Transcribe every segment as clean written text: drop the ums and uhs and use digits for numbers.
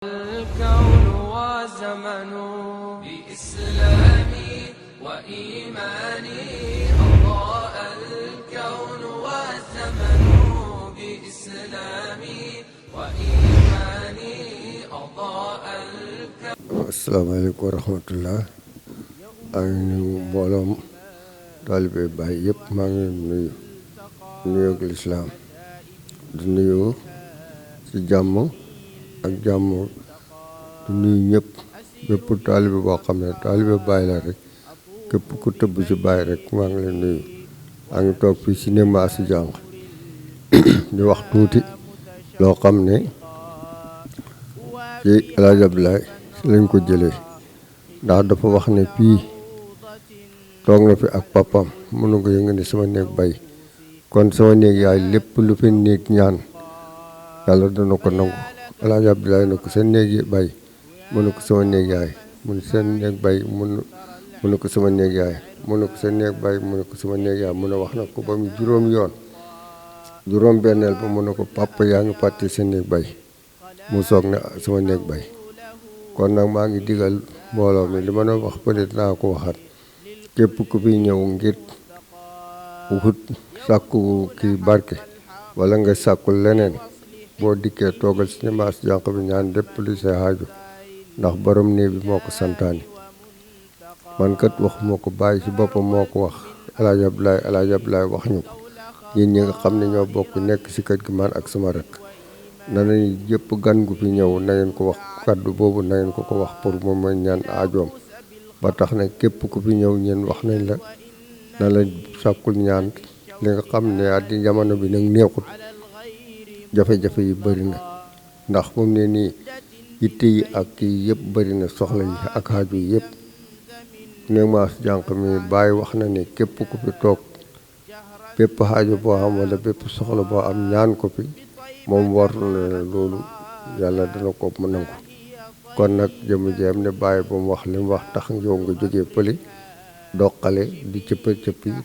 الكون والزمن بإسلامي وإيماني أضاء الكون والزمن بإسلامي وإيماني أضاء الكون. asalaamaaleykum wa rahmatullah ak ñu mbooloom taalibe Baay yëpp maa ngi nuyu nuyu ak lislaam di nuyu ci jàmm ak jàmm di nuyu ñëpp bépp taalibe boo xam ne taalibe Baay la rek képp ku tëbb ci Baay rek maa ngi leen nuyu. maa ngi toog fii ci Némba si jànq di wax tuuti loo xam ne ci El Hadj Abdoulaye lañ ko jëlee ndax dafa wax ne fii toog na fi ak papam mënu ko yëngu ne sama néeg bay kon sama néeg yaay lépp lu fi néeg ñaan yàlla dana ko nangu. El Hadj Abdoulaye ne ko sa néeg yi bay mënu ko sama néeg yaay mun seen néeg bay mënu ko sama néeg yaay mënu ko sa néeg bay mënu ko sama néeg yaay mun a wax na ko ba mu juróom yoon juróom benneel ba mun na ko papa yaa ngi fàtte sa néeg bay mu soog ne sama néeg bay. kon nag maa ngi digal mbooloo mi li ma doon wax peut-être naa ko waxaat képp ku fi ñëw ngir wut sàkku kii barke wala nga sàkku leneen boo dikkee toogal si Némba si jànq bi ñaan lépp lu sa xaaju ndax borom néeg bi moo ko santaani man kat wax moo ko bàyyi ci boppam moo ko wax El Hadj Abdoulaye wax ñu ko yéen ñi nga xam ne ñoo bokk nekk si kër gi man ak sama rek na nañu yëpp gan gu fi ñëw na ngeen ko wax kaddu boobu na ngeen ko wax pour moom ma ñaan aajoom ba tax na képp ku fi ñëw ñeen wax nañ la na la sàkkul ñaan li nga xam ne addi jamono bi nag neexut jafe-jafe yi bëri na ndax moom ne nii yitte yi ak kii yëpp bëri na soxla yi ak aajo yi yëpp Némba si jànq mi bàyyi wax na ne képp ku fi toog bépp aajo boo am wala bépp soxla boo am ñaan ko fi moom war na loolu yàlla dana ko mu nangu. kon nag jëmu jeem ne bàyyi ba mu wax li mu wax tax yow nga jógee pëli doqale di cëppi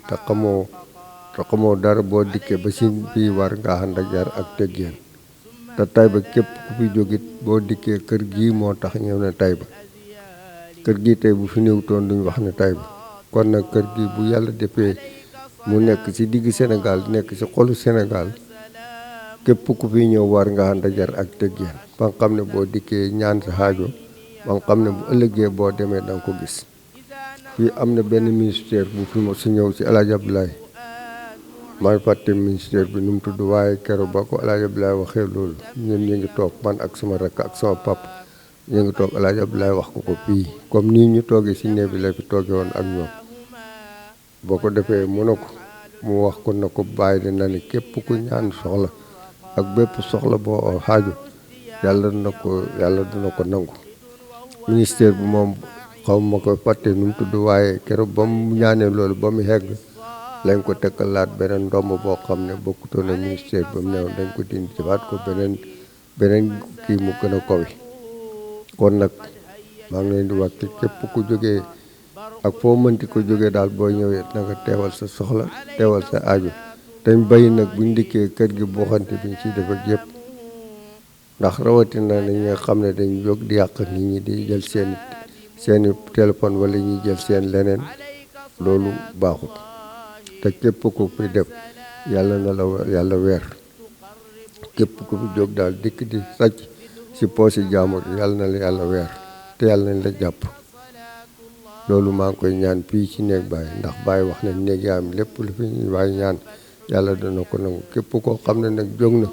te xamoo dara boo dikkee ba si bii war nga ànd ak yar ak teggeen te Tayba képp ku fi jógit boo dikkee kër gii moo tax ñëw ne Tayba kër gii tey bu fi néewtoon duñ wax ne Tayba kon nag kër gii bu yàlla defee mu nekk ci digg Sénégal nekk ci xolu Sénégal képp ku fi ñëw war nga ànd ak yar ak teggeen ba nga xam ne boo dikkee ñaan sa xaajo ba nga xam ne bu ëllëgee boo demee da nga ko gis. fii am na benn ministère bu fi su ñëw ci El Hadj Abdoulaye man fàtte ministère bi nu mu tudd waaye keroog ba ko El Hadj Abdoulaye waxee loolu ñun ñu ngi toog man ak sama rakk ak sama papa ñu ngi toog El Hadj Abdoulaye wax ko fii comme nii ñu toogee ci néeg bi la fi toogee woon ak ñoom boo ko defee mu ne ko mu wax ko na ko bàyyi de na ne képp ku ñaan soxla ak bépp soxla boo xaaju yàlla dina ko nangu. ministère bi moom xaw ma ko fàtte nu mu tudd waaye keroog ba mu ñaanee loolu ba mu hegg lañ ko tekkalaat beneen ndomb boo xam ne bokkutoon na ministère ba mu newoon dañ ko dindi defaat ko beneen kii mu gën a kawe. kon nag maa ngi leen di wax képp ku jógee ak foo mënti ko jógee daal boo ñëwee na nga teewal sa soxla teewal sa aajo dañ bàyyi nag buñ dikkee kër gi boo xante biñ ciy def ak yëpp ndax rawatina na ñi nga xam ne dañ jóg di yàq nit ñi di jël seeni téléphone wala ñuy jël seen leneen loolu baaxut te képp ku fi def yàlla na la yàlla weer képp ku fi jóg daal dikk di sàcc si poosi jaamur yàlla na la yàlla weer te yàlla nañ la jàpp loolu maa ngi koy ñaan fii ci néeg Baay ndax Baay wax na néeg yaam lépp lu fi waay ñaan yàlla dana ko nangu képp koo xam ne nag jóg na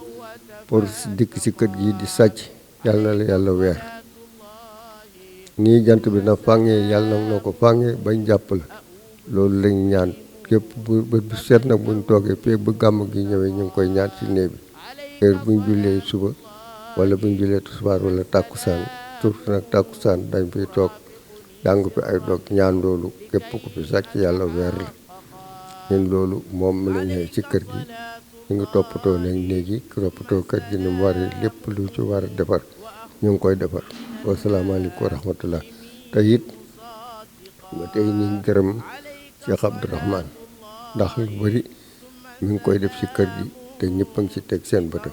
pour dikk ci kër gi di sàcc yàlla na la yàlla weer nii jant bi na fàngee yàlla na ko fàngee bañ jàpp la loolu lañ ñaan képp bu seet nag buñ toogee fii bu gàmm gi ñëwee ñu ngi koy ñaan ci néeg bi heure buñ jullee suba wala buñ jullee tisbaar wala tàkkusaan surtout nag tàkkusaan dañ fiy toog jàng fi ay dog ñaan loolu képp ku fi sàcc yàlla weer la ñun loolu moom la ñëwee ci kër gi ñu ngi toppatoo nag néegi toppatoo kër gi ni mu waree lépp lu ci war a defar ñu ngi koy defar. wasalaamaaleykum wa rahmatullah te it ba tey ñu ngi gërëm Cheikh Abdourahmane ndax lu bëri mi ngi koy def ci kër gi te ñëpp a ngi ci teg seen bëtam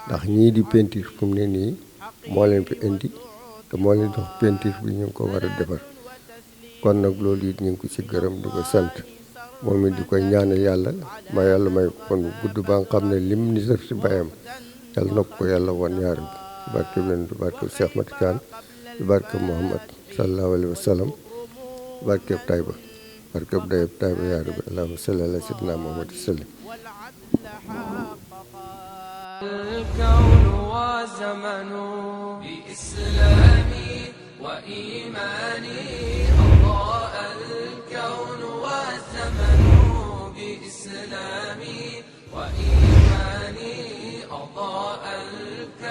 ndax ñii di peinture fu mu ne nii moo leen fi indi te moo leen jox peinture bi ñu ngi ko war a defar kon nag loolu it ñu ngi ko ci gërëm di ko sant moom it di koy ñaanal yàlla may ko kon gudd ba nga xam ne lim ni def ci bayam yàlla na ko yàlla wan ñaari bi ci barke leen di barke Cheikh Mati Kane ci barke Muhammad sallallahu alayhi wa sallam barke Tayba barke dayeb Tayba yaa rabbi allahumma salli ala sayyidina Muhammad sallim الكون وزمن بإسلامي وإيماني أضاء الكون والزمن بإسلامي